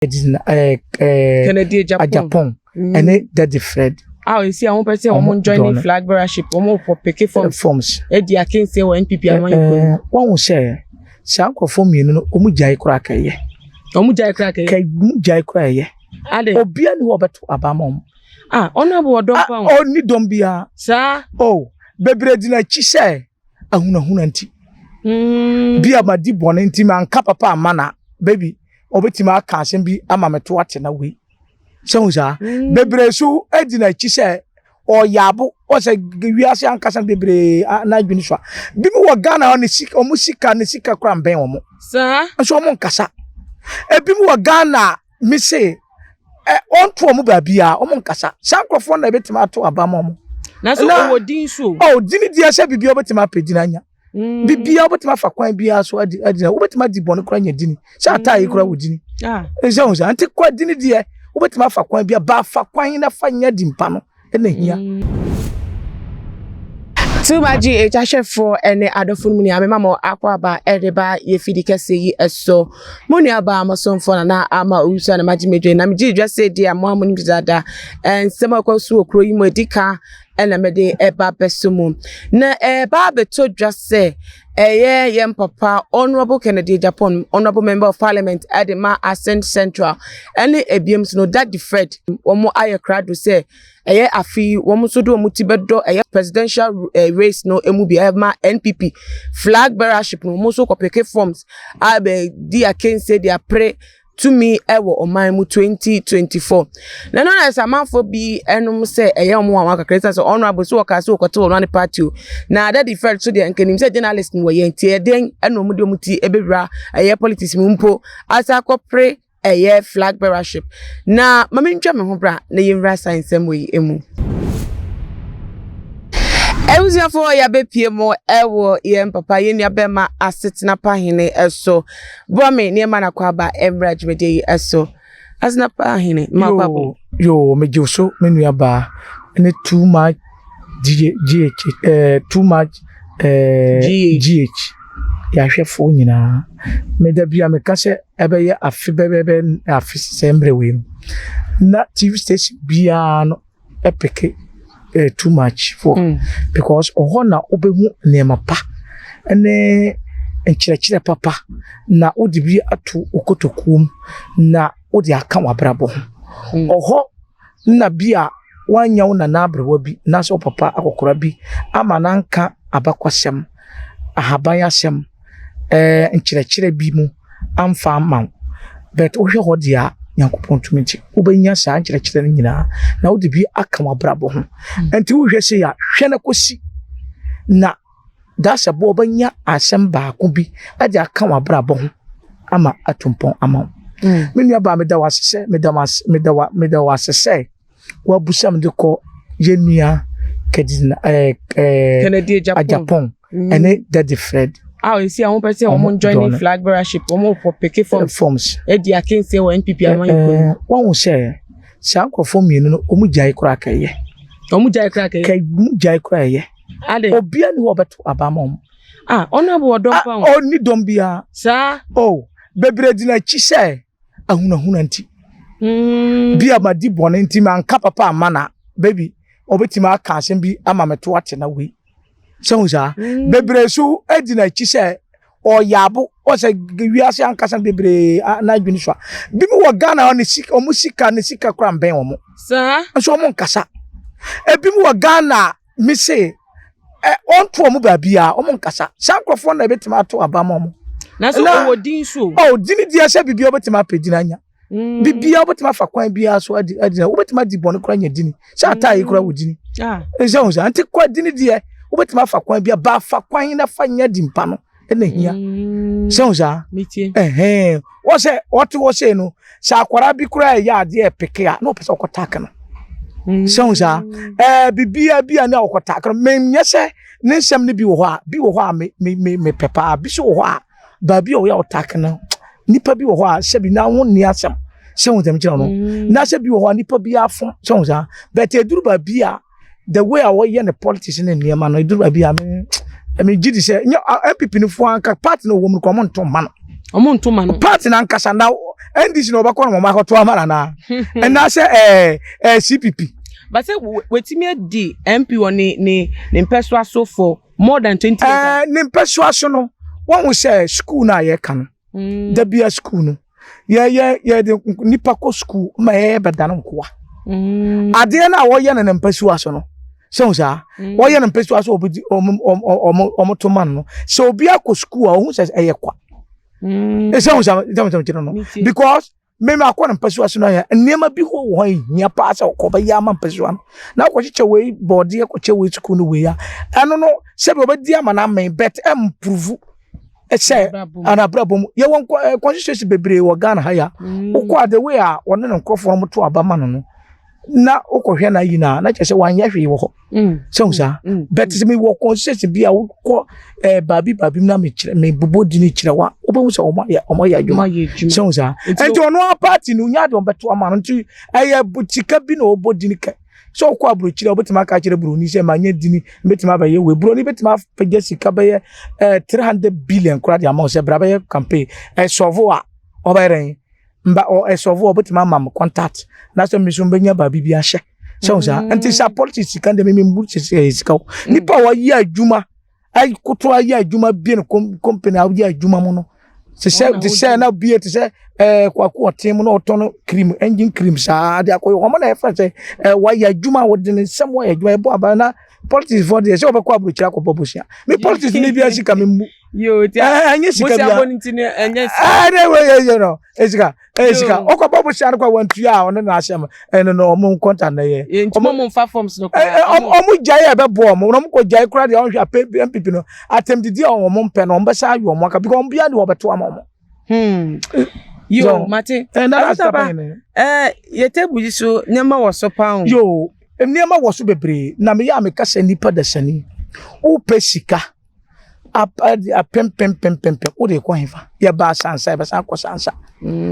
Kennedy Agyapong ɛne Daddy Fred. A esi a wɔn pɛ sɛ wɔn join ne flag bearership, wɔn kɔ pick forms edi akansie wɔ NPP amanyɔkuo. Wɔn ho sɛ saa nkurɔfoɔ mmienu no, wɔn gyae koraa kɛyɛ. Wɔn gyae koraa kɛyɛ. Kɛ wɔn gyae koraa yɛ. Ade. Obiara ni hɔ ɔbɛto aba ama wɔn. Ah, ɔno abo wɔ dɔm pa ho. Ɔni dɔm biara. Saa. Oh, bebree di n'akyi sɛ ahunahuna nti. Bi a ma di bɔne nti ma nka papa ama na baby ɔbɛtumi aka asɛm bi ama me to ate na wei. Sɛ hu saa. Bebree so di n'akyi sɛ ɔyɛ abo, ɔsɛ wiase ankasa bebree n'adwene so a. Bi mu wɔ Ghana hɔ ne sika, ɔmo sika ne sika kora mbɛn ɔmo. Saa. Nso ɔmo nkasa. Ebi mu wɔ Ghana me se ɛ ɔnto ɔmo baabi a ɔmo nkasa. Saa nkurɔfoɔ na ebɛtumi ato aba ma ɔmo. Na so ɔwɔ din so. Oh, din deɛ sɛ biribi a wobɛtumi apɛ din anya. Biribiara wobɛtumi afa kwan biara so adi adi na wobɛtumi adi bɔne koraa anya dini. Sɛ ataa yi koraa wɔ dini. Nsɛ ho sɛ nti kɔ dini deɛ wobɛtumi afa kwan biara ba fa kwan na fa nya di mpa no ɛna hia. Tuma GH ahwɛfoɔ ne adɔfo no mu nea mema mo akɔ aba de ba yɛ fidi kɛseɛ yi so. Mo nuabaa mo somfoɔ Nana Ama Owusu a na magye medwa na megye dwa sɛ di a mo a monim dada. Nsɛm a ɛkɔ so wɔ kuro yi mu edi ka na mede ɛba bɛso mu. Na ɛba abɛtɔ dwa sɛ ɛyɛ yɛn papa Honourable Kennedy Agyapong, Honourable Member of Parliament ɛde ma Assin Central ɛne ebiem so no Daddy Fred, wɔn ayɛ krado sɛ ɛyɛ afe yi wɔn nso de wɔn ti bɛdɔ ɛyɛ presidential race no emu bi ɛma NPP flag bearership no. Wɔn nso kɔpick forms abɛdi akansie de apere tumi wɔ ɔman mu 2024. Na ɛno na sɛ amanfoɔ bi ɛnom sɛ ɛyɛ wɔn a wɔn akakra sɛ Honourable so wɔka sɛ wɔkɔte wɔn ne party o, na Daddy Fred so deɛ nkanim sɛ journalist no wɔyɛ, nti ɛdɛn ɛna wɔn de wɔn ti ɛbɛwura ɛyɛ politics mu mpo asa akɔpere ɛyɛ flag bearership? Na maame ntwa me ho bra na yɛnwura saa nsɛm wɔ yi mu. Abusuafoɔ, yɛabɛpie mu ɛwɔ yɛn papa, yɛn nua bɛrima Asetena Pahene ɛso. Boa me nneɛma na kɔ aba mmra dwumadie yi ɛso. Asetena Pahene, mma kɔ abo. Yo, megye so, me nua baa ne Too Much GH, Too Much GH yɛahwɛfoɔ nyinaa. Meda bi a meka sɛ ɛbɛyɛ afe bɛbɛbɛ afe sɛ mmerɛ wei no na TV station biara no ɛpick Too Much for because ɔhɔ na wobɛhu nneɛma pa ne nkyerɛkyerɛ papa na wode bi ato wo kotokuo mu na wode aka w'abrabɔ ho. Ɔhɔ na bi a woanya wo nana aberewa bi anaasɛ wo papa akɔkora bi ama nanka abakwasɛm, ahaban asɛm, nkyerɛkyerɛ bi mu amfa ama wo, but wohwɛ hɔ deɛ a, Nyankopɔn tumi nti wobɛnya saa nkyerɛkyerɛ no nyinaa na wode bi aka w'abrabɔ ho. Nti wohwɛ sei a, hwɛ no kɔsi na dasɛ bɔ wobɛnya asɛm baako bi de aka w'abrabɔ ho ama atu mpɔn ama wo. Me nua baa, meda wo ase sɛ meda wo ase sɛ wabusa me de kɔ yɛn nua Kennedy Kennedy Agyapong ɛne Daddy Fred. A esi a wɔn pɛ sɛ wɔn join ne flag bearership, wɔn kɔ pick forms edi akansie wɔ NPP amanyɔkuo. Wɔn ho sɛ saa nkurɔfoɔ mmienu no, wɔn gyae koraa kɛyɛ. Wɔn gyae koraa kɛyɛ. Kɛ wɔn gyae koraa yɛ. Ade. Obiara ni hɔ ɔbɛto aba ama wɔn. Ah, ɔno abo wɔ dɔm pa ho. Ɔni dɔm biara. Saa. Oh, bebree di n'akyi sɛ ahunahuna nti. Bi a ma di bɔne nti ma nka papa ama na baby ɔbɛtumi aka asɛm bi ama me to ate na wei. Sɛ hu saa. Bebree so di n'akyi sɛ ɔyɛ abo, ɔsɛ wiase ankasa bebree n'adwene so a. Bi mu wɔ Ghana hɔ ne sika, ɔmo sika ne sika kora mbɛn ɔmo. Saa. Nso ɔmo nkasa. Ebi mu wɔ Ghana me se ɔnto ɔmo baabi a ɔmo nkasa. Saa nkurɔfoɔ na ebɛtumi ato aba ama ɔmo. Na so ɔwɔ din so. Oh, din deɛ sɛ biribi a wobɛtumi apɛ din anya. Biribiara wobɛtumi afa kwan biara so adi adi na wobɛtumi adi bɔne koraa anya dini. Sɛ ataa yi koraa wɔ dini. Nsɛ ho saa nti kɔ dini deɛ wobɛtumi afa kwan biara ba fa kwan na fa nya di mpa no ɛna hia. Sɛ ho saa. Ɛhɛn wɔ sɛ ɔte hɔ sei no, sɛ akwaraa bi koraa ɛyɛ adeɛ ɛpick a, na ɔpɛ sɛ ɔkɔ tack no. Sɛ ho saa biribiara bi a na ɔkɔ tack no, menyɛ sɛ ne nsɛm no bi wɔ hɔ a, bi wɔ hɔ a me me me mepɛ paa, bi so wɔ hɔ a baabi a ɔyɛ ɔtack no, nipa bi wɔ hɔ a sɛbi na ho nni asɛm sɛ ho ntɛm kyerɛ no na sɛ bi wɔ hɔ a nipa bi afo sɛ ho saa, but eduru baabi a the way a wɔyɛ ne politics ne nneɛma no, eduru baabi a me gyi di sɛ nyɛ NPP no fo anka party no wɔ mu no kɔ ɔmo nto mma no. Ɔmo nto ma no. Party na nkasa na NDC na ɔbɛkɔ na wɔn akɔto ama na na. Ɛna sɛ ɛɛ ɛɛ CPP. But sɛ wetumi adi MP wɔ ne ne ne mpɛsoa so for more than 20 years. Ɛɛ ne mpɛsoa so no, wɔn ho sɛ school na yɛka no. Da bia school no. Yɛ yɛ yɛ de nipa kɔ school ma yɛ bɛda no nkoa. Adeɛ no a wɔyɛ no ne mpɛsoa so no. Sɛ wo saa, wɔyɛ no mpɛsoa so ɔmo ɔmo ɔmo to ma no. Sɛ obi akɔ school a, ohun sɛ ɛyɛ kwa. Sɛ wo saa, sɛ wo sɛ kyerɛ no. Because mmemme akɔ no mpɛsoa so no yɛ nneɛma bi hɔ wɔ hɔ ehia paa sɛ ɔkɔ bɛyɛ ama mpɛsoa no. Na akɔkyekyɛ wei bɔɔdeɛ kɔkyɛ wei sukuu no wei a, ɛno no sɛbi ɔbɛdi ama no amɛn but ɛmprove sɛ anabrabɔ mu. Yɛwɔ constituency bebree wɔ Ghana ha ya. Wokɔ a, the way a ɔne ne nkurɔfoɔ no to aba ma no no, na wokɔhwɛ na ayi na na kyerɛ sɛ wanyɛ hwee wɔ hɔ. Sɛ wo saa, but sɛ mewɔ constituency bi a wokɔ baabi baabi mu na mekyerɛ mebobɔ di ne kyerɛ wa, wobɛhu sɛ ɔmo ayɛ ɔmo ayɛ adwuma. Sɛ wo saa, nti ɔno a party no nya de ɔmbɛto ama no, nti ɛyɛ sika bi na ɔbɔ di ne kɛ sɛ ɔkɔ aburokyire a, wobɛtumi aka akyerɛ buroni sɛ manyɛ dini mbɛtumi abɛyɛ wei. Buroni bɛtumi apagya sika bɛyɛ 300 billion koraa de ama wo sɛ bra bɛyɛ campaign ɛsɔfo a ɔbɛyɛ dɛn mba ɔ ɛsɔfo a ɔbɛtumi ama mo contact na sɛ mi nso mbɛnya baabi bi ahyɛ. Sɛ wo saa, nti sɛ politics sika deɛ mímí mbu sɛ ɛyɛ sika o. Nipa a wɔyɛ adwuma akoto ayɛ adwuma bie no company a wɔyɛ adwuma mu no te sɛ te sɛ na bie te sɛ Kwaku ɔten mu na ɔtɔn no cream, engine cream saa de akɔyɛ wɔn na ɛfɛ sɛ wɔayɛ adwuma, wɔde ne nsɛm wɔyɛ adwuma ɛbɔ aba. Na politics fɔ deɛ, sɛ wɔbɛkɔ aburokyire akɔbɔ bosia, mi politics ni bi sika mi mu. Yo, ti ɛnyɛ sika bia bia ɛnyɛ sika. Ne wei yɛ yɛ no esika ɛyɛ sika. Ɔkɔbɔ bosia no kɔ wɔntua a, ɔne n'asɛm ɛno no ɔmo nkɔnta na yɛ. Nti mo mfa forms no. Ɔmo gyae a ɛbɛboa ɔmo na ɔmo kɔ gyae koraa deɛ, ɔmo hwɛ apɛ NPP no atɛmdidi a ɔmo mpɛ no, ɔmo bɛsa ayɔ ɔmo aka because ɔmo bia de wɔbɛto ama ɔmo. Yo, mate. Ɛna Asaba, yɛ table yi so, nneɛma wɔ so paa o. Yo, nneɛma wɔ so bebree na meyɛ a meka sɛ nipa dasani wopɛ sika apempempempempem wode kɔ hefa? Yɛba sansa, yɛbɛsan akɔ sansa.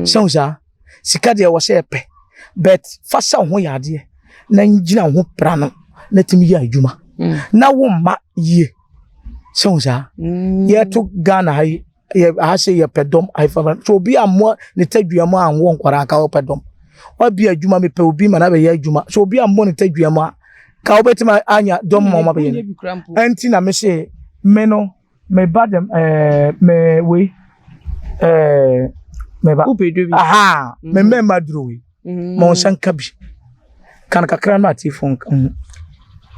Sɛ wo saa, sika deɛ wɔ sɛ yɛpɛ, but fa sɛ wo ho yɛ adeɛ na gyina wo ho pra no na tumi yɛ adwuma na wo mma yie. Sɛ wo saa, yɛto Ghana ha yi, yɛ aha sɛ yɛpɛ dɔm ayifa so obi amoa ne tadua mu anwo nkwaraa ka wɔpɛ dɔm wabi adwuma. Mepɛ obi ma na bɛyɛ adwuma so obi ammɔ ne tadua mu a ka wobɛtumi anya dɔm ma ɔma bɛyɛ no. Ɛnti na me se me no meba dɛm me wei meba aha me mmarima duro wei ma wɔn nsa nka bi kan kakra no atiefo nka ho.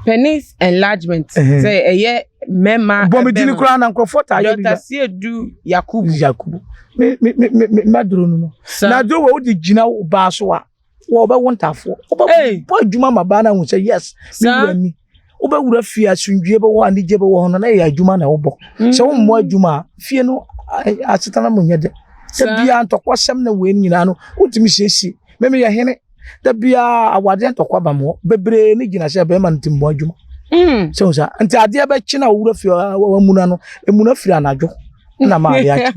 Penis enlargement sɛ ɛyɛ mmarima. Bɔ me dini koraa na nkurɔfoɔ taa yɛ bi. Dr. Siedu Yakubu. Yakubu, me me me me maduro no no na duro wɔ wode gyina wo baa so a wɔbɛwo ntaafoɔ, wobɛbɔ adwuma ma baa no ahu sɛ yes, me wura ni. Wobɛwura fie, asomdwie bɛwɔ, anigye bɛwɔ hɔ no na ɛyɛ adwuma na wobɔ. Sɛ wommɔ adwuma a, fie no asetena mu nyɛ dɛ. Sɛ biara ntɔkwasɛm na wei nyinaa no wontumi siesie. Meme yɛ hene da biara awadeɛ ntɔkwa ba mu hɔ bebree ne gyina sɛ bɛrima no nti mmɔ adwuma. Sɛ wo saa nti adeɛ bɛkye na wowura fie wamuna no emuna firi anadwo na ma adeɛ akye.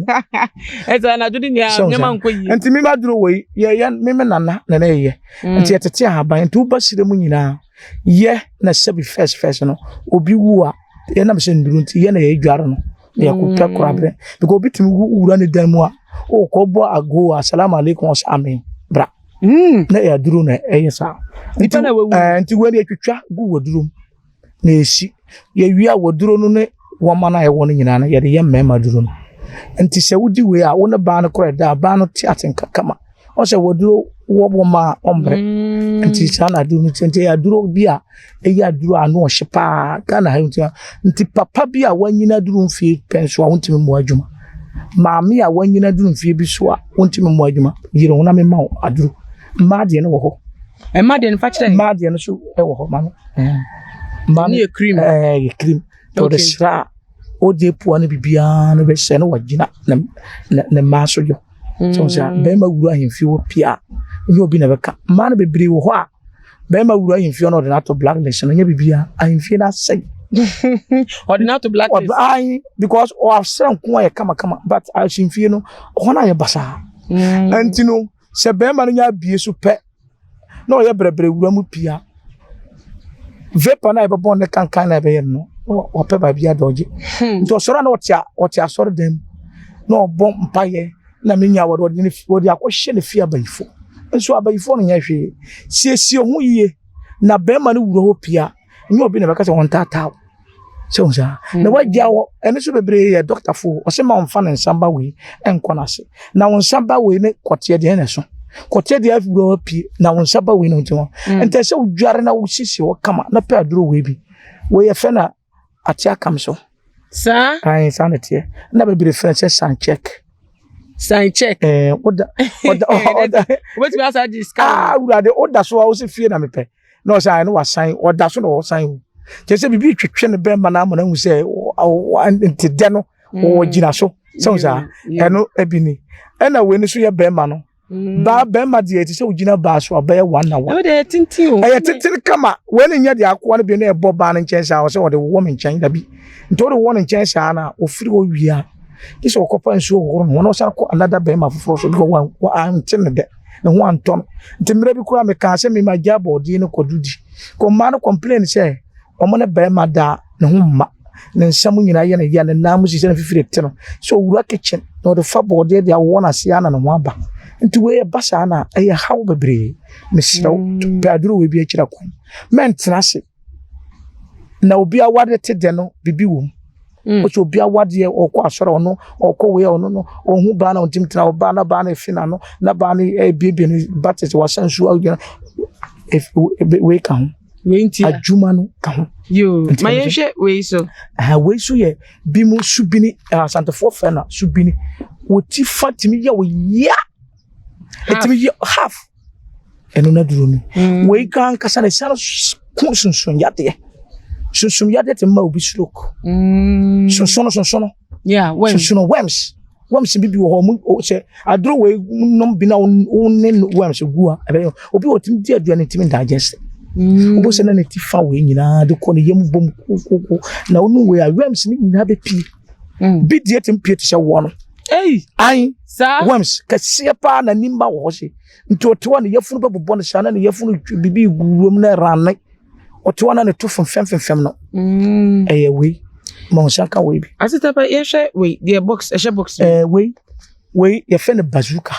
Ɛsɛ anadwo de nea nneɛma nkɔ yie. Nti mema duro wei yɛyɛ meme nana na na yɛyɛ nti yɛtete ahaban nti woba sire mu nyinaa yɛ na sɛbi first first no obi wu a, yɛnam sɛ nduru nti yɛ na yɛdware no na yɛkɔtwa koraberɛ because obi tumi wura ne dan mu a wokɔ bɔ ago asalamu alaikum, ɔsɛ amen bra. Na yɛ aduro na ɛyɛ saa. Nipa na wawu. Nti wei yɛtwitwa gu waduro mu na esi yɛwie a, waduro no ne wɔma no a ɛwɔ no nyinaa no yɛde yɛ mmarima duro no. Nti sɛ wodi wei a, wo ne baa no korɔ ɛda a, baa no te atenka kama. Ɔsɛ waduro wɔ wɔma a ɔmbrɛ. Nti saa na aduro no ti. Nti ɛyɛ aduro bi a ɛyɛ aduro a ano ɔhye paa Ghana ha. Nti papa bi a wanyina aduro mfie pɛn so a wontumi mmoa adwuma, maame a wanyina aduro mfie bi so a wontumi mmoa adwuma, yere ho na mema wo aduro. Mmaa deɛ no wɔ hɔ. Mmaa deɛ no fa kyerɛ. Mmaa deɛ no so wɔ hɔ ma no. Mmaa no yɛ cream. Ɛɛ, yɛ cream. Wɔde sra a wɔde pua no biribiara no bɛhyɛ no wɔgyina ne ne ne mmaa so yɔ. Sɛ wɔn sɛ bɛrima wura ahemfie wɔ pia a, nyɛ obi na bɛka. Mmaa no bebree wɔ hɔ a bɛrima wura ahemfie no ɔde no ato blacklist no, nyɛ biribiara, ahemfie no asɛe. Ɔde no ato blacklist. Ayi because ɔasrɛ nko ayɛ kamakama, but ahemfie no hɔ no ayɛ basaa. Nti no sɛ bɛrima no nya abie so pɛ na ɔyɛ brɛbrɛ wura mu pia vapor na ɛbɛbɔ ne kankan na ɛbɛyɛ no, wɔpɛ baabi adɔgye. Nti ɔsɔre a na ɔte ɔte asɔre dan mu. na ɔbɔ mpaeɛ na menya wɔde wɔde ne wɔde akɔhyɛ ne fie abayifo. Nso abayifoɔ no nyɛ hwee. Siesie ho yie na bɛrima no wura hɔ pia. Nyɛ obi na bɛka sɛ wɔntaataa wo. Sɛ wo saa. Na wagya hɔ ɛno nso bebree yɛ dɔktafo. Ɔsɛ ma ɔmfa ne nsa ba wei nkɔ n'ase. Na wo nsa ba wei ne kɔteɛ deɛ na ɛso. Kɔteɛ deɛ wura hɔ pie na wo nsa ba wei no nti hɔ. Nti sɛ wodware na wosiesie hɔ kama na pɛ aduro wei bi. Wei yɛfrɛ no ate akam so. Saa. Ayi saa na teɛ. Na bebree frɛ sɛ san check. Sign check. Ɛɛ woda ɔda ɔda. Wobɛtumi asa gye sika. Aa wurade woda so a wosi fie na mepɛ. Na ɔsɛ ayi no wasan ɔda so na ɔsan o. Kyerɛ sɛ biribi twetwe ne bɛrima na ama no ahu sɛ nti dɛ no wɔgyina so. Sɛ wo saa ɛno ebi ni. Ɛna wei no so yɛ bɛrima no. Baa bɛrima deɛ ɛte sɛ wogyina baa so a bɛyɛ one hour. Ɛwɔ deɛ tenten o. Ɛyɛ tenten kama. Wei ne nyɛ deɛ akoa no bi na ɛbɔ baa no nkyɛn saa ɔsɛ ɔde wɔ me nkyɛn dabi. Nti ɔde wɔ ne nkyɛn saa na ofiri hɔ wie a gye sɛ ɔkɔpa nsuo hohoro ne ho na ɔsan kɔ another bɛrima foforɔ so because wɔn ante ne dɛ ne ho antɔ no. Nti mmerɛ bi koraa mekaa sɛ mema gya bɔɔdeɛ no kɔdo di. Kɔ mmaa no complain sɛ ɔmo ne bɛrima da ne ho mma. Ne nsa mu nyinaa yɛ ne ya ne nan mu sisi na fifiri te no. Sɛ owura kitchen na ɔde fa bɔɔdeɛ de awɔ n'ase ana ne ho aba. Nti wei ɛba saa na ɛyɛ haw bebree. Mesrɛ wo pɛ aduro wei bi akyira kwan. Mɛntena ase. Na obi awadeɛ te dɛ no bibi wɔ mu. Ɔsɛ obi awadeɛ ɔkɔ asɔre ɔno ɔkɔ wei ɔno no ɔhu baa na ɔntumi tena ɔbaa na baa no efi n'ano na baa no ebiebie ne ba te sɛ wasa nsuo agyina wei ka ho. Wei nti adwuma no ka ho. Yoo ma yɛnhwɛ wei so. Wei so yɛ bi mu subini asantefoɔ fɛ na subini wɔti fa tumi yɛ wɔ ya ɛtumi yɛ half ɛno na duro no. Wei ka ankasa na ɛsan ko sunsun yadeɛ. Sunsun yadeɛ te ma obi stroke. Sunsun sunsun. Yeah, worms. Sunsun worms. Worms bi bi wɔ hɔ mu sɛ aduro wei nom bi na wo ne worms gu a ɛbɛyɛ obi wɔ tumi di aduane tumi digest. Wobɔ sɛ na ne ti fa wei nyinaa de kɔ ne yam bom kokoko na wo wei a worms ne nyinaa bɛpie. Bi deɛ tumi pie te sɛ wɔ no. Ei, Ayi saa. Worms kɛseɛ paa na nim ba wɔ hɔ se. Nti ɔte hɔ a ne yafunu bɛbobɔ no saa na ne yafunu bibi gu wuram na ɛrane. Ɔte hɔ na ne to fɛmfɛm fɛmfɛm no. Ɛyɛ wei. Ma wo nsa ka wei bi. Asita pa yɛhwɛ wei deɛ box ɛhyɛ box. Ɛɛ wei yɛfrɛ no bazooka.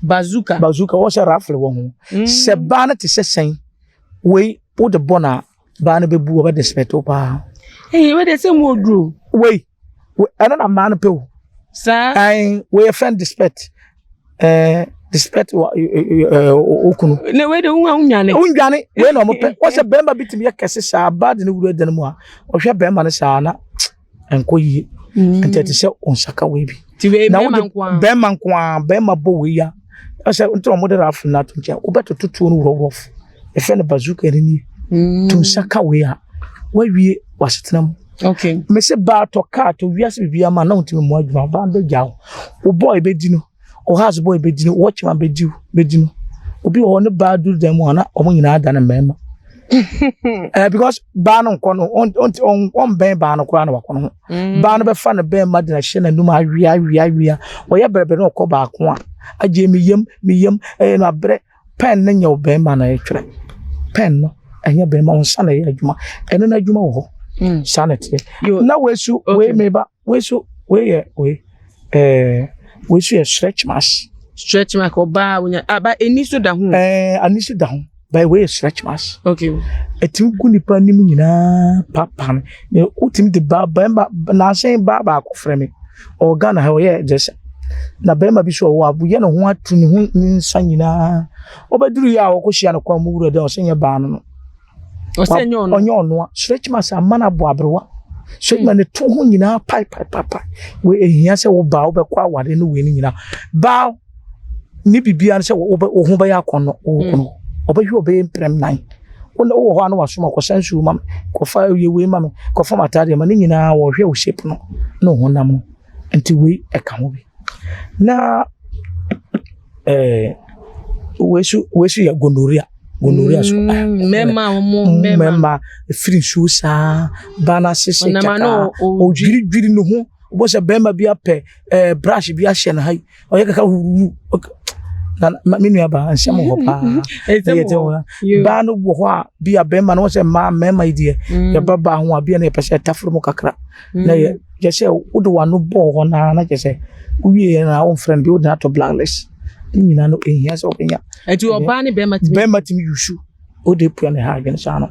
Bazooka. Bazooka wɔn sɛ rifle wɔ ho. Sɛ baa no te sɛ sɛn wei wode bɔ na baa no bɛbu wɔbɛ respect wo paa. Ee wei deɛ sɛ mu oduro. Wei ɛno na mmaa no pɛ o. Saa. Ɛn wei yɛfrɛ no respect. Ɛɛ respect wa ɛɛ okunu. Na wei deɛ wo nwane. Wondwane wei na ɔmo pɛ. Wɔn sɛ bɛrima bi tumi yɛ kɛse saa baa de ne wura dan mu a ɔhwɛ bɛrima no saa na nkɔ yie. Nti ɛte sɛ onsaka wei bi. Ti wei Na bɛrima wode nko ara. bɛrima nko ara bɛrima bɔ wei ya ɛsɛ nti wɔn de rafle no ato nkyɛn wobɛtoto tuo no worɔworɔfo yɛfrɛ no bazooka no nie. To nsa ka wei a wawie w'asetena mu. Okay. Mese baa tɔ kaa tɔ wiase biribi ama na wontumi mmɔ adwuma baa bɛgya wo wo boy bɛdi no wo house boy bɛdi no watchman bɛdi wo bɛdi no obi wɔ hɔ ne baa duru dan mu a na wɔn nyinaa da ne mmarima because baa no nkɔ no ɔmbɛn baa no koraa na wakɔ no ho. Baa no bɛfa ne bɛrima de no ahyɛ n'anum awia awia awia ɔyɛ brɛbrɛ na ɔkɔ baako a agye me yam me yam ɛyɛ no abrɛ pɛn no nyɛ wo bɛrima na ɛtwerɛ pɛn no ɛnyɛ bɛrima wo nsa na ɛyɛ adwuma ɛno no adwuma wɔ hɔ. Saa na ɛteɛ. Na wei so wei meba wei so wei yɛ wei ɛɛ wei so yɛ stretch marks. Stretch mark ɔbaa wonya aba ani so da ho. Ɛɛ ani so da ho bɛyɛ wei yɛ stretch marks. Okay. Ɛtumi gu nipa anim nyinaa paapaa no na wotumi de ba bɛrima nansan baa baako frɛ me ɔwɔ Ghana ha ɔyɛ gyesɛ na bɛrima bi so ɔwɔ aboyɛ ne ho atu ne ho ne nsa nyinaa ɔbɛduru yɛ a ɔkɔhyia no kwan mu wura dɛ ɔsɛ nyɛ baa no no. Ɔsɛ nyɛ ɔno. Ɔnyɛ ɔno a stretch marks ama no abɔ aberewa. Stretch marks ne to ho nyinaa pae pae pae pae. Wei ehia sɛ wo baa wobɛkɔ aware ne wei ne nyinaa. Baa ne biribiara sɛ wo ho bɛyɛ akɔnnɔ wo kono. Ɔbɛhwɛ ɔbɛyɛ mprɛm nan. Wo wɔ hɔ a na wasoma kɔsa nsuo ma me kɔfa yɛ wei ma me kɔfa m'ataadeɛ ma ne nyinaa wɔhwɛ wo shape no ne wo honam no. Nti wei ɛka ho bi. Na wei so wei so yɛ gonorrhea. Gonorrhea so. Mmarima a wɔn mmarima efiri nsuo saa baa na asese kyakaa odwiridwiri ne ho wobɔ sɛ bɛrima bi apɛ brush bi ahyɛ ne ha yi ɔyɛ kaka huruhu na me nua baa nsɛm wɔ hɔ paa. Baa no wɔ hɔ a bi a bɛrima no wɔ sɛ mmaa mmarima yi deɛ yɛba baa ho a bi a na yɛpɛ sɛ yɛtaforo mu kakra na yɛ. Kyerɛ sɛ wode w'ano bɔɔ hɔ no ara na kyerɛ sɛ wowieɛ no a womfrɛ no bio, wode no ato blacklist. Ne nyinaa no ɛhia sɛ wobɛnya. Nti ɔbaa ne bɛrima tumi. Bɛrima tumi yusu. Wode pua ne ha adwene saa no.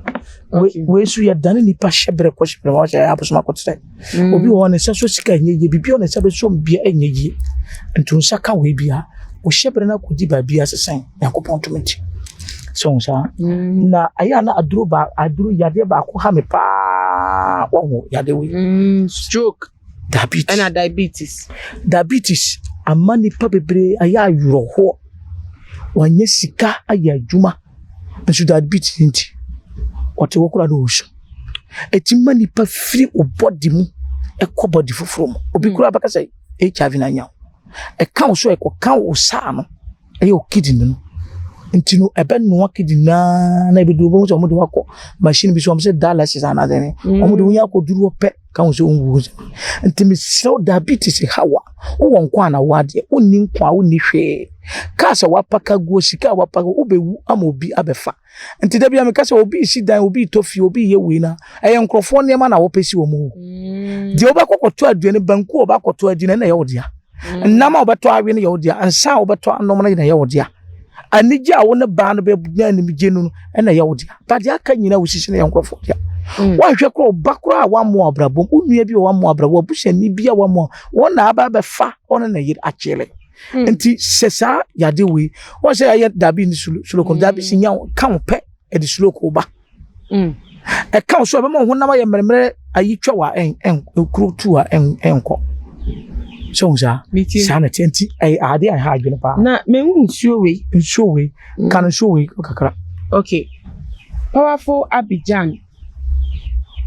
Wei nso yɛdane nipa hyɛberɛ kɔ hyɛberɛ ma wɔhyɛ abosom akɔterɛ. Obi wɔ hɔ ne nsa so sika ɛnyɛ yie, biribi a ne nsa bɛsɔ mu bia ɛnyɛ yie. Nti wo nsa ka wei bia, wo hyɛberɛ no akɔdi baabi asesan Nyankopɔn tumi nti. So wo saa. Na ɛyɛ a na aduro ba aduro yadeɛ baako ha me paa wɔho yadeɛ wei. Stroke. Diabetes. Ɛna diabetes. Diabetes ama nipa bebree ayɛ awerɛhoɔ. Wanyɛ sika ayɛ adwuma. Nso diabetes nti, ɔte hɔ koraa na ɔresu. Ɛtumi ma nipa firi wo body mu kɔ body foforɔ mu. Obi koraa bɛka sɛ HIV na anya wo. Ɛka wo so a, ɛkɔka wo saa no, ɛyɛ wo kidney no. Nti no, ɛbɛnoa kidney no ara na ɛbɛduru wobɛhu sɛ wɔde wo akɔ machine bi so, wɔn sɛ dialysis anaasɛ ne. Wɔde wo nya akɔduru hɔ pɛ, ka ho sɛ wonwu. Nti mesrɛ wo, diabetes ha wo a, wowɔ nkwa a na wo adeɛ, wonni nkwa a wonni hwee. Cars a wapaka guo, sika a wapaka guo, wobɛwu ama obi abɛfa. Nti da bi a meka sɛ obi resi dan, obi retɔ fie, obi reyɛ wei na ɛyɛ nkurɔfoɔ nneɛma na wɔpɛ si wɔn o. Deɛ wobɛkɔ kɔtɔ aduane, banku a wobɛkɔtɔ adi no ɛna ɛyɛ wo dea. Nnam a wobɛtɔ awe no yɛ wo dea, nsa a wobɛtɔ anom no na ɛyɛ wo dea. Anigye a wo ne baa no bɛnya anigye no ɛna ɛyɛ wo dea. But deɛ aka nyinaa wosisi no yɛ nkurɔfoɔ dea. Woanhwɛ koraa ɔba koraa a wammoa abrabɔ mu, wo nua bi a wammoa abrabɔ, w'abusuani bi a wammoa, wɔn na aba abɛfa ɔne ne yere akyele. Nti sɛ saa yade wei, wɔn sɛ ɛyɛ dabi ne suloko, dabi si nya ka wo pɛ ɛde suloko ba. Ɛka wo so ɛbɛma wo honam ayɛ mmerɛmmerɛ ayi twa wa ɛn ɛn kuro tu a ɛn ɛnkɔ. Sɛ wo saa saa na ɛteɛ nti ɛyɛ ade a ɛha adwene paa. Na mehu nsuo wei. Nsuo wei ka no nsuo wei kakra. Okay. Powerful Abidjan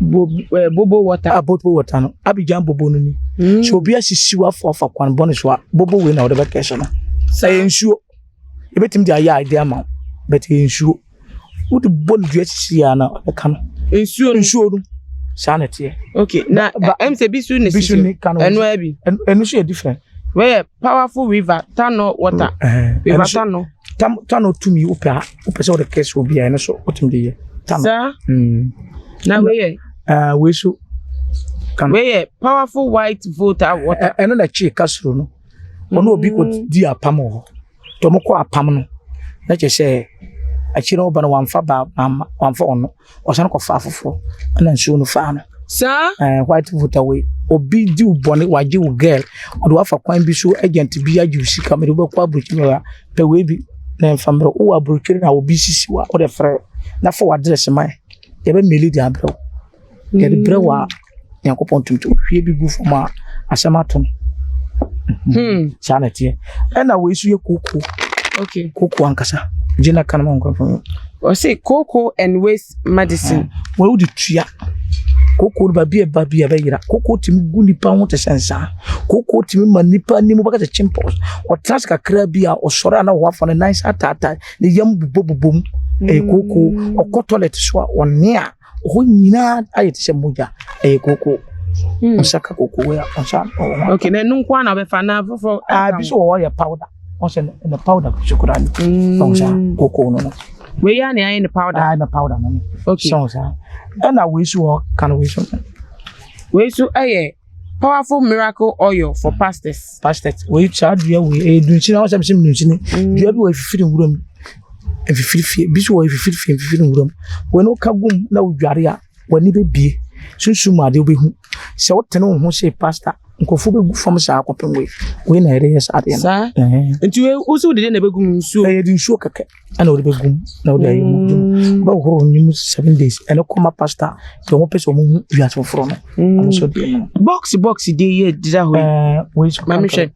bobo water. Ah, bobo water no. Abidjan bobo no ni. So obi asisi wafo afa kwan bɔne so a, bobo wei na wɔde bɛkɛ so no. Sɛ ɛyɛ nsuo, ebetumi de ayɛ ade ama wo, but ɛyɛ nsuo. Wode bɔ no dua sisi a na ɛka no. Nsuo no. Nsuo no. Saa na ɛteɛ. Okay, na ɛm sɛ bi so ne sisi. Bi so ne ka no. Ɛno abi. Ɛno so yɛ different. Wei yɛ powerful river Tano water. River Tano. Tano tumi wopɛ a wopɛ sɛ wode kɛse obi a ɛno so wotumi de yɛ. Tano. Saa. Na wei yɛ. Wei so. Wei yɛ powerful white volta water. Ɛno na ɛkye kasoro no. Ɔne obi kɔ di apam wɔ hɔ. Nti wɔn kɔ apam no na kyerɛ sɛ akyire no ɔba no wamfa ba amma wamfa ɔno ɔsan kɔfa afoforɔ ɛna nsuo no faa no. Saa. Ɛɛ white voter wei obi di wo bɔne wagye wo girl ɔde wafa kwan bi so agent bi agye wo sika mede wobɛkɔ aburokyire a pɛ wei bi na mfa mmerɛ wowɔ aburokyire na obi sisi wo a wode frɛ na fa w'address ma yɛ yɛbɛ mail de abrɛ wo. Yɛde brɛ wo a Nyankopɔn tumi wohwie bi gu fam a asɛm ato no. Saa na ɛteɛ. Ɛna wei nso yɛ kooko. Okay. Kooko ankasa. Gye na ka no ma nkurɔfoɔ. Ɔse kooko and waste medicine. Wei wode tua. Kooko no baabi a ɛba bi a ɛbɛyera. Kooko tumi gu nipa ho te sɛ nsaa. Kooko tumi ma nipa anim bɛka sɛ chimples. Ɔtena ase kakra bi a ɔsɔre a na wafa ne nan sa ataataa ne yam bobɔbobɔ mu. Ɛyɛ kooko. Ɔkɔ toilet so a ɔnea hɔ nyinaa ayɛ te sɛ mogya. Ɛyɛ kooko. Nsa ka kooko wei a nsa. Okay, na ɛno nko ara na ɔbɛfa na foforɔ. Ah, bi so wɔ hɔ yɛ powder. Wɔn sɛ ne powder so koraa ni. Sɔn saa kooko no no. Wei yɛ na ayɛ ne powder. Ah, ne powder no no. Okay. Sɔn saa. Ɛna wei so wɔ ka no wei so. Wei so ɛyɛ powerful miracle oil for pastors. Pastors wei saa dua wei ɛyɛ dunsini awɔ sɛ mi sɛ mi dunsini. Dua bi wɔ efifiri nwura mu. Efifiri fie bi so wɔ efifiri fie efifiri nwura mu. Wei no ka gum na odware a w'ani bɛbie. Sunsum mu adeɛ wobɛhu. Sɛ wotene wo ho sɛ pastor nkurɔfoɔ bɛgu fam saa kɔpem wei. Wei na yɛde yɛ saa adeɛ no. Saa. Nti wei wo sɛ wode dɛn na ɛbɛgu mu nsuo? Ɛyɛ de nsuo kɛkɛ ɛna wode bɛgu mu na wode ayɛ mu adwuma. Wobɛhohoro wo mu 7 days ɛno kɔma pastor deɛ wɔpɛ sɛ wɔhu wiase foforɔ no. Ɔno nso deɛ no. Box box de yɛ deda hɔ yi. Wei so Maame hwɛ.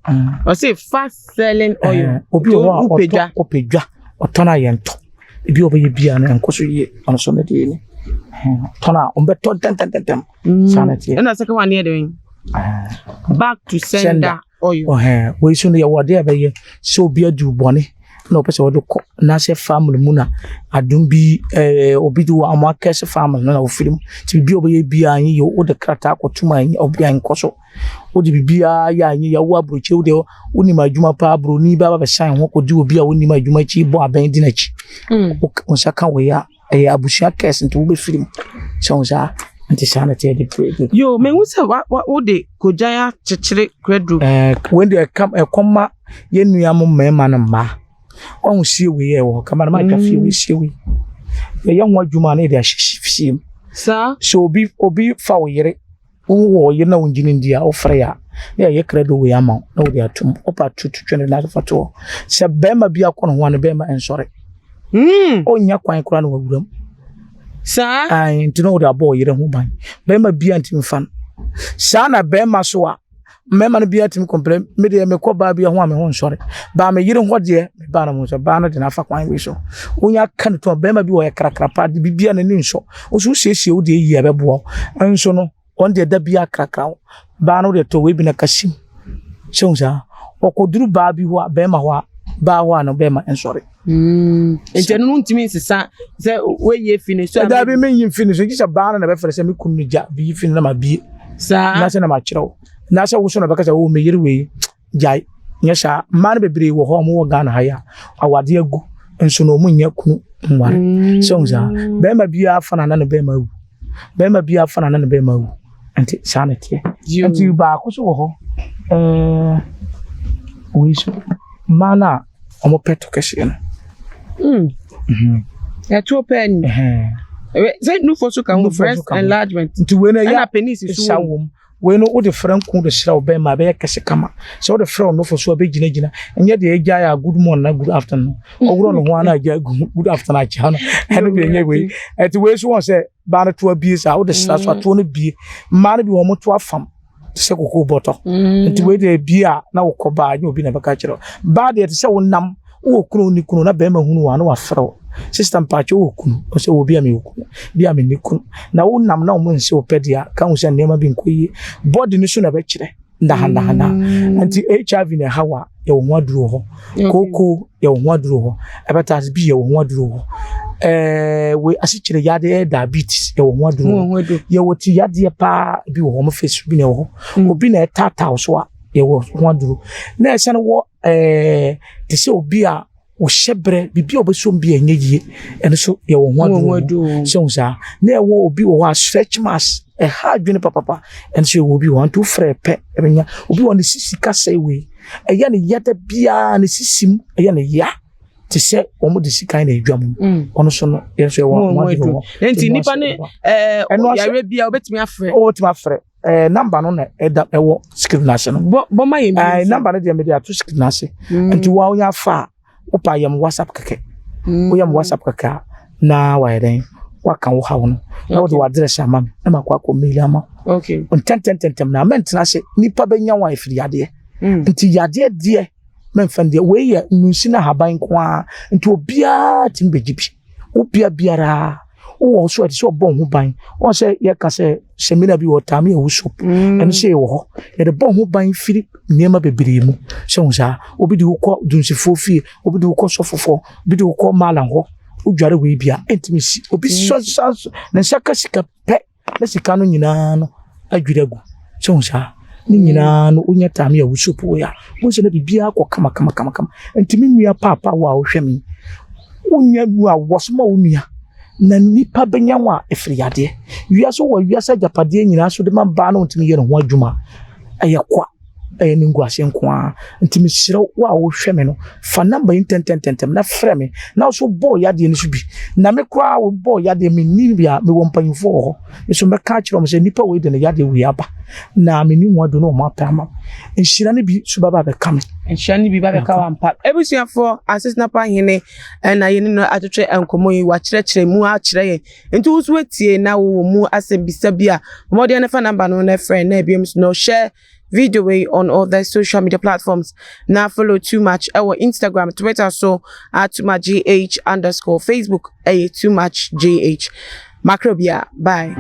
Ɔse fast selling oil. Obi wɔ hɔ a Wopɛ dwa. ɔtɔ ɔpɛ dwa ɔtɔn a yɛntɔ. Ebi a ɔbɛyɛ biara no ɛnkɔ so yie ɔno nso ne deɛ ni. Tɔn a ɔmbɛtɔ ntɛntɛntɛm. Saa na ɛteɛ. Ɛna second one yɛ dɛn? Back to sender oil. Ɔhɛn wei so no yɛwɔ adeɛ a ɛbɛyɛ sɛ obi adi wo bɔne na ɔpɛ sɛ ɔde kɔ anaasɛ family mu na adom bi ɛɛ obi de wɔn akɛse family no na ofiri mu nti biribi a ɔbɛyɛ biara nyɛ yie wode krataa akɔto mu a ɛnyɛ obi a nkɔ so wode biribiara yɛ a ɛnyɛ yie wowɔ aburokyire wode wonim adwuma paa buroni bi aba bɛsan ho kɔdi obi a wonim adwuma akyi bɔ abɛn di n'akyi wo nsa ka wei a ɛyɛ abusua curse nti wobɛfiri mu sɛ wo saa. Nti saa na ɛteɛ de pere. Yo, mehu sɛ wa wa wode kogyan akyekyere kwaduro. Ɛɛ wei deɛ ɛka ɛkɔma yɛn nua mo mmarima no mmaa. Wahu sie wei yɛ wɔ hɔ kama na ma atwa fie wei sie wei. Yɛyɛ ho adwuma na yɛde ahyehyɛ fie mu. Saa. Sɛ obi obi fa wo yere Wo wɔ yere na wongye no ndi a, wofrɛ yɛ a, na yɛayɛ krado wei ama wo na wode atom. Wopɛ a to to twene na fa to hɔ. Sɛ bɛrima bi akɔ ne ho a, ne bɛrima nsɔre. Ɔnnya kwan koraa na wawura mu. Saa? Ae, nti na wode abɔ wo yere ho ban. Bɛrima bi a ntumi mfa no. Saa na bɛrima so a, mmarima no biara tumi kɔmplɛ me deɛ mekɔ baa bi ho a me ho nsɔre. Baa me yere hɔ deɛ, me baa no ho nsɔre. Baa no de no afa kwan wei so. Wonya ka no to a, bɛrima bi wɔ yɛ krakra paa, de biribiara n'ani nsɔ. Wo nso wosiesie wo deɛ yie a ɛbɛboa wo. Nso no, wɔn deɛ da biara krakra wo. Baa no deɛ tɔ wei bi na ka sim. Sɛ wohu saa? Ɔkɔduru baa bi hɔ a, bɛrima hɔ a, baa hɔ a no bɛrima nsɔre. Nti ɛno no ntumi nsesa sɛ woayi afi ne so a. Daabi menyi mfi ne so gye sɛ baa no na bɛfrɛ sɛ me kunu no gya biyi fi no na mabie. Saa. Na sɛ na makyerɛ wo. Na sɛ wo so na bɛka sɛ wo me yere wei gyae. Nyɛ saa. Mmaa no bebree wɔ hɔ a wɔwɔ Ghana ha yi a awadeɛ agu nso no wɔn nyɛ kunu nware. Sɛ wohu saa. Bɛrima biara fa na na ne bɛrima awu. Bɛrima biara fa na na ne bɛrima awu. Nti saa na ɛteɛ. Nti baako so wɔ hɔ. Ɛɛ wei so mmaa no a wɔpɛ to kɛseɛ no. Ɛtoɔ pɛɛ ni. Sɛ nufoɔ so ka ho breast enlargement. Nti wei no ɛyɛ ɛna penis so wɔ mu. Wei no wode frɛ nko de srɛ wo bɛrima ɛbɛyɛ kɛse kama. Sɛ wode frɛ wo nofo so a ɛbɛgyinagyina. Ɛnyɛ deɛ ɛgyae a good morning na good afternoon no. Ɔworɔ ne ho ara na agya good afternoon akyea no. Ɛno deɛ ɛnyɛ wei. Ɛnti wei so wɔn sɛ baa no to abie saa wode sra so atoɔ no bie. Mmaa no bi wɔn to afam te sɛ koko bɔtɔ. Nti wei deɛ ebie a na wokɔ baa nyɛ obi na ɛbɛka kyerɛ wo. Baa deɛ te sɛ wonam Wowɔ kunu wonni kunu na bɛrima hunu wo a na wafrɛ wo. Sista mpakyɛ wowɔ kunu? Ɔsɛ wɔ bi a mewɔ kunu, bi a menni kunu. Na wonam na wɔn nse wo pɛ deɛ a, ka hu sɛ nneɛma bi nkɔ yie. Body no so na ɛbɛkyerɛ ndahandahanda. Nti HIV na ɛha wo a, yɛwɔ ho aduro wɔ hɔ. Kooko yɛwɔ ho aduro wɔ hɔ. Hepatitis B yɛwɔ ho aduro wɔ hɔ. Ɛɛ wei asikyire yadeɛ ɛyɛ diabetes yɛwɔ ho aduro wɔ hɔ. Yɛwɔ ti yadeɛ paa bi wɔ hɔ, wɔn face bi na ɛwɔ hɔ. Obi na ɛtaataa wo so a, yɛwɔ ho aduro. Na ɛsane wɔ ɛɛ te sɛ obi a ɔhyɛ berɛ biribi a ɔbɛsom bi a ɛnyɛ yie ɛno nso yɛwɔ ho aduro sɛ wo saa na ɛwɔ obi wɔ hɔ a stretch marks ɛha adwene papapa ɛno nso yɛwɔ obi wɔ hɔ nti wofrɛ pɛ ɛbɛnya obi wɔ ne sisi kasa wei ɛyɛ ne ya da biara ne sisi mu ɛyɛ ne ya te sɛ wɔn de sika na edwa mu ɔno so no yɛn nso yɛwɔ ho aduro hɔ nti nipa ne ɛɛ yare bi a obetumi afrɛ obetumi afrɛ ɛɛ namba no na ɛda ɛwɔ screen n'ase no. Bɔ bɔ ma yɛn bi. Ɛɛ namba no deɛ mede ato screen n'ase. Nti wɔn a wonya fa a wopa yɛm whatsapp kɛkɛ. Woyɛ m whatsapp kɛkɛ a na wayɛ dɛn waka wo haw no na wode w'address ama me na makɔ akɔ mail ama wo. Okay. Ntɛntɛntɛntɛm na mɛntena ase nipa bɛnya wɔn afiri yadeɛ. Nti yadeɛ deɛ mɛmfa deɛ wei yɛ nnunsi na ahaban nko ara nti obiara tumi bɛgye bi. Wo bea biara wowɔ so ɛte sɛ ɔbɔ ho ban wɔn sɛ yɛka sɛ sɛmina bi wɔ taame ɛwɔ soap ɛno sɛ yɛwɔ hɔ yɛde bɔ ho ban firi nneɛma bebree mu sɛ ho saa obi de wokɔ dunsifoɔ fie obi de wokɔ sɔfofoɔ obi de wokɔ malam hɔ wodware wei bia ɛntumi si obi sɔ nsa ne nsa ka sika pɛ na sika no nyinaa no adwiri agu. Sɛ wohu saa? Ne nyinaa no wonya time a wo soap wei a, wohu sɛ na biribiara kɔ kama kama kama kama. Nti me nua paapa wo a wohwɛ me, wonya nu a wɔsoma wo nua na nipa bɛnya wo a ɛfiri yadeɛ. Wiase wɔ wiase agyapadeɛ nyinaa so de ma baa na wontumi yɛ ne ho adwuma ɛyɛ kwa. Ɛyɛ animguaseɛ nko ara. Nti mesrɛ wo a wohwɛ me no, fa number yi ntɛntɛntɛntɛm na frɛ me na wo nso bɔ wo yadeɛ no so bi. Na me koraa wobɔ wo yadeɛ menni bi a mewɔ mpanyinfoɔ wɔ hɔ. Me nso mɛka akyerɛ wɔn sɛ nipa wei de ne yadeɛ wei aba na menni ho aduro na wɔn apɛ ama me. Nhyira no bi nso bɛba abɛka me. Nhyira no bi ba bɛka wo ampa. Abusuafoɔ, Asetena Pa Hene na yɛne no atwetwe nkɔmmɔ yi, wakyerɛkyerɛ mu akyerɛ yɛn. Nti wo nso woatie na wowɔ mu asɛmbisa bi a, bɔ mmɔden na fa number no na frɛ na ebiom nso no share video wei on all the social media platforms na follow too much ɛwɔ Instagram, Twitter so at too much gh underscore Facebook ɛyɛ too much gh. Makra bia, bye.